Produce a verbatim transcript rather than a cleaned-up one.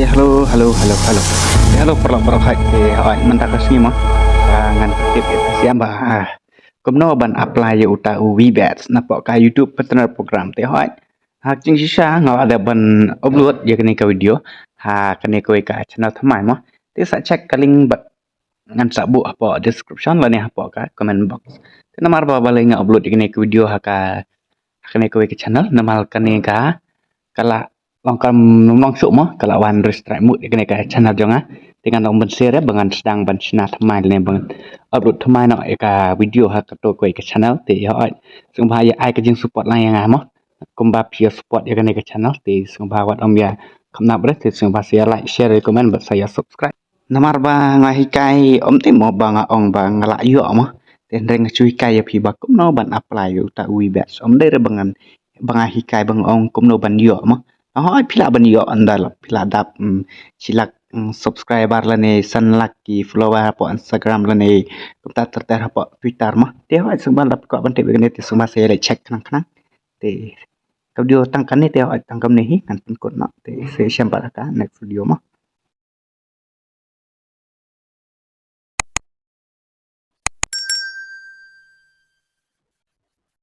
Hello, hello, hello, hello. Hello, paralok, paralok, hai. Eh, hai, mynta ka sngi mo. Ah, ngan tip ïa phi sha ba, ah, kumno ban apply ïa uta u WeBets napoh ka YouTube Partner Program. Te hai, ha ka jingshisha nga la dep ban upload ïa kane ka video ha kane kawei ka channel thymmai mo. Te sa check ka link bad ngan sa buh hapoh description lane hapoh ka comment box. Te namar ba balei nga upload ïa kane ka video ha ka, ha kane kawei ka channel, namar kane ka, ka la long kam nym long shuh mo, ka la wan restrict mut ïa kane ka channel jong nga. Te ngan long ban share ba ngan sdang ban shna thymmai lane ban upload thymmai noh ïa ka video ha kato kawei ka channel. Te ïa oi, sngewbha ïa ai ka jingsupport lang ïa nga mo. Kumba phi ïa support ïa kane ka channel, te sngewbha wat ym ïa khamnap re, te sngewbha sa ïa like, share, comment bad sa ïa subscribe. Namar ba nga hikai, ym dei mo ba nga ong ba nga la ïoh mo. Te hynrei nga shu hikai ïa phi ba kumno ban apply ïa uta u WeBets. Ym dei re ba ngan, ba nga hikai ba nga ong kumno ban ïoh mo. Hooid, phi lah ban ïoh ynda la phi la dap, mm, shi lak, mm, subscriber lane san lak ki follower hapoh Instagram lane kumta ter ter hapoh Twitter mo. Te hooid, sngewbha lada phi kwah ban tip ïa kane te sngewbha sa ïa leit check khnang khnang. Te ka video tang kane te hooid, tang kumne hi, ngan pynkut noh. Te sa ïashem pat ha ka next video mo.